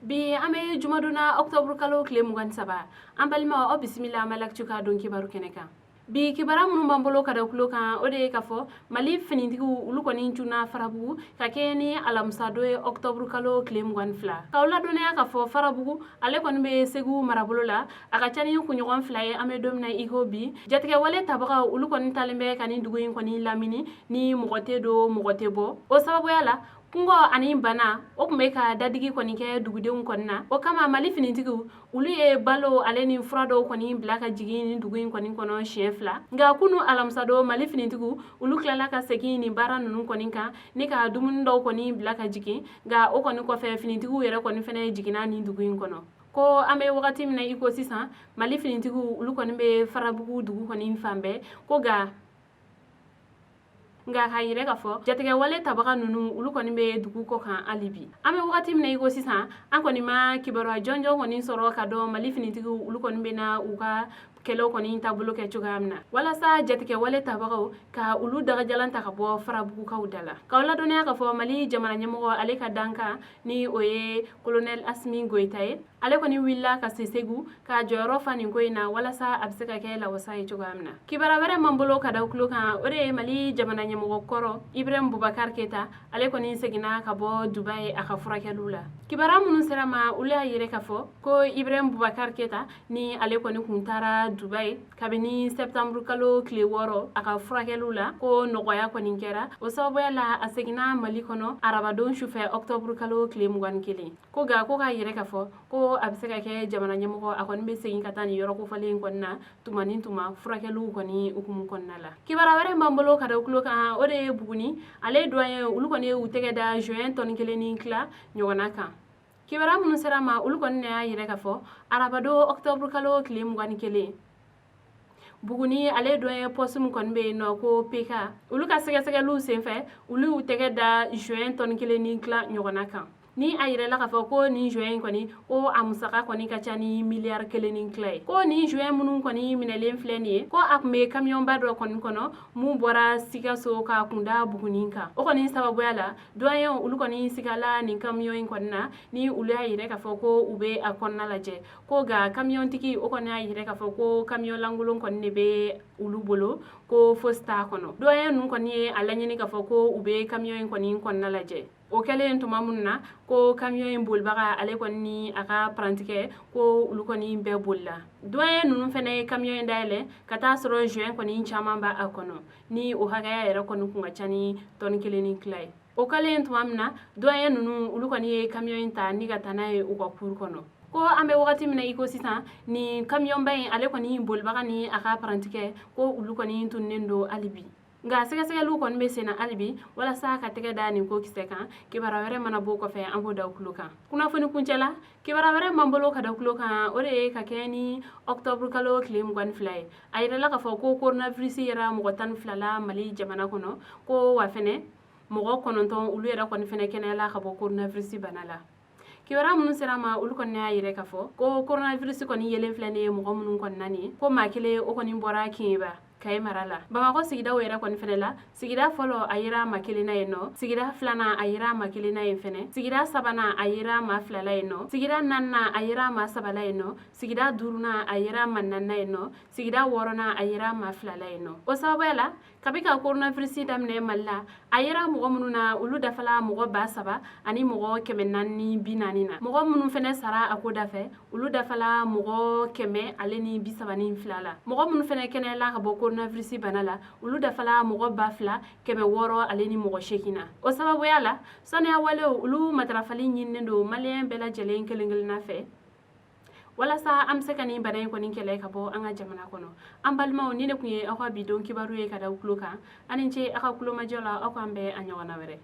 Bi an bɛ jumadon na, octobre kalo tile 23. An balimaw, aw bisimila Mali Actu ka don kibaru kɛnɛ kan. Bi kibaru minnu b'an bolo ka da tulo kan, o de ye k'a fɔ Mali finitigiw, olu kɔni cunna Farabugu ka kɛɲɛ ni alamisadon ye, octobre kalo tile 22. K'aw ladɔnniya k'a fɔ Farabugu, ale kɔni bɛ Segu marabolo la. A ka ca ni kunɲɔgɔn 2 ye an bɛ don min na i ko bi, jatigɛwale tabagaw, olu kɔni talen bɛ ka nin dugu in kɔni lamini ni mɔgɔ tɛ don, mɔgɔ tɛ bɔ. O sababuya la, kungɔ ani bana, o tun bɛ ka dadigi kɔni kɛ dugudenw kɔni na. O kama, Mali finitigiw, olu ye balo ale ni fura dɔw kɔni bila ka jigin nin dugu in kɔni kɔnɔ siɲɛ 2. Nka kunu alamisadon, Mali finitigiw, olu tilala ka segin nin baara ninnu kɔni kan ni ka dumuni dɔw kɔni bila ka jigin. Nka o kɔni kɔfɛ, finitigiw yɛrɛ kɔni fɛnɛ jiginna nin dugu in kɔnɔ. Ko an bɛ wagati min na i ko sisan, Mali finitigiw, olu kɔni bɛ Farabugu dugu kɔni fan bɛɛ ko. Nka k'a yɛrɛ k'a fɔ jatigɛwale tabaga ninnu, olu kɔni bɛ dugu kɔ kan hali bi. An bɛ wagati min na i ko sisan, an kɔni ma kibaruya jɔnjɔn kɔni sɔrɔ ka dɔn Mali finitigiw, olu kɔni bɛ na u ka kɛlɛw kɔni taabolo kɛ cogoya min na walasa jatigɛwale tabagaw ka olu dagajalan ta ka bɔ Farabugukaw da la. K'aw ladɔnniya k'a fɔ Mali jamana ɲɛmɔgɔ, ale ka dankan ni o ye colonel Asimi Goyita ye, ale kɔni wulila ka se Segu ka jɔyɔrɔ fa nin ko in na walasa a bɛ se ka kɛ lawasa ye cogoya min na. Kibaruya wɛrɛ m'an bolo ka da tulo kan, o de ye Mali jamana ɲɛmɔgɔ kɔrɔ Ibrahim Bubakar Keta, ale kɔni seginna ka bɔ Dubayi a ka furakɛliw la. Kibaruya minnu sera ma, olu y'a yɛrɛ k'a fɔ ko Ibrahim Bubakar Keta ni ale kɔni kun taara Dubayi kabini septembre kalo tile 6 a ka furakɛliw la, ko nɔgɔya kɔni kɛra. O sababuya la, a seginna Mali kɔnɔ arabadon sufɛ, octobre kalo tile 21. Ko nka ko k'a yɛrɛ k'a fɔ ko a bɛ se ka kɛ jamana ɲɛmɔgɔ, a kɔni bɛ segin ka taa nin yɔrɔ kofɔlen in kɔni na tuma ni tuma furakɛliw kɔni hukumu kɔnɔna la. Kibaruya wɛrɛ b'an bolo ka da tulo kan, o de ye Buguni ale douanier, olu kɔni ye u tɛgɛ da joint tɔni 1 ni tila ɲɔgɔnna kan. Kibaruya minnu sera ma, olu kɔni y'a yɛrɛ k'a fɔ arabadon, octobre kalo tile 21, Buguni ale douanier poste min kɔni bɛ yen nɔ ko PK, olu ka sɛgɛsɛgɛliw senfɛ, olu y'u tɛgɛ da joint tɔni 1 ni tila ɲɔgɔnna kan. Ni a yɛrɛla k'a fɔ ko nin joint in kɔni, ko a musaka kɔni ka ca ni miliyari 1 ni tila ye. Ko nin joint minnu kɔni minɛlen filɛ nin ye, ko a tun bɛ kamiyɔnba dɔ kɔni kɔnɔ mun bɔra Sikaso ka kunda Buguni kan. O kɔni sababuya la, douanier, olu kɔni sigala nin kamiyɔn in kɔni na ni olu y'a yɛrɛ k'a fɔ ko u bɛ a kɔnɔna lajɛ. Ko nka kamiyɔntigi, o kɔni y'a yɛrɛ k'a fɔ ko kamiyɔn lankolon kɔni de bɛ olu bolo, ko fosi t'a kɔnɔ. Douanier ninnu kɔni ye a laɲini k'a fɔ ko u bɛ kamiyɔn in kɔni kɔnɔna lajɛ. O kɛlen tuma minnu na, ko kamiyɔn in bolibaga, ale kɔni ni a ka parantikɛ, ko olu kɔni bɛɛ bolila. Douanier ninnu fɛnɛ ye kamiyɔn in dayɛlɛ ka taa sɔrɔ joint kɔni caman b'a kɔnɔ ni o hakɛya yɛrɛ kɔni kun ka ca ni tɔni 1 ni tila ye. O kɛlen tuma min na, douanier ninnu, olu kɔni ye kamiyɔn in ta ni ka taa n'a ye u ka cour kɔnɔ. Ko an bɛ wagati min na i ko sisan, nin kamiyɔnba in, ale kɔni bolibaga ni a ka parantikɛ, ko olu kɔni tununnen don hali bi. Nka sɛgɛsɛgɛliw kɔni bɛ senna hali bi walasa ka tɛgɛ da nin ko kisɛ kan. Kibaruya wɛrɛ mana bɔ kɔfɛ, an b'o da tulo kan kunnafoni kuncɛ la. Kibaruya wɛrɛ m'an bolo ka da tulo kan, o de ye ka kɛ ni octobre kalo tile 22 ye, a yirala k'a fɔ ko coronavirus yɛrɛ mɔgɔ 12 la Mali jamana kɔnɔ. Ko wa fɛnɛ mɔgɔ 9, olu yɛrɛ kɔni fɛnɛ kɛnɛyala ka bɔ coronavirus bana la. Kibaruya minnu sera ma, olu kɔni y'a yɛrɛ k'a fɔ ko coronavirus kɔni yelen filɛ nin ye mɔgɔ minnu kɔni na nin ye, ko maa kelen, o kɔni bɔra Kɛɲɛba, Kayi mara la. Bamakɔ sigidaw yɛrɛ kɔni fɛnɛ la, sigida fɔlɔ, a yera maa kelen na yen nɔ. Sigida filanan, a yera maa kelen na yen fɛnɛ. Sigida sabanan, a yera maa fila la yen nɔ. Sigida naaninan, a yera maa saba la yen nɔ. Sigida duurunan, a yera maa naani na yen nɔ. Sigida wɔɔrɔnan, a yera maa fila la yen nɔ. O sababuya la, kabi ka coronavirus daminɛ Mali la, a yera mɔgɔ minnu na, olu dafala mɔgɔ 3440 na. Mɔgɔ minnu fɛnɛ sara a ko dafɛ, olu dafala mɔgɔ 132 la. Mɔgɔ minnu fɛnɛ kɛnɛyala ka bɔ coronavirus bana la, olu dafala mɔgɔ 2608 na. O sababuya la, saniya walew, olu matarafali ɲininen don Maliyɛn bɛɛ lajɛlen kelen kelenna fɛ walasa an bɛ se ka nin bana in kɔni kɛlɛ ka bɔ an ka jamana kɔnɔ. An balimaw, ni ne tun ye aw ka bi don kibaru ye ka da tulo kan. Aw ni ce aw ka kulomajɔ la. Aw k'an bɛn a ɲɔgɔnna wɛrɛ.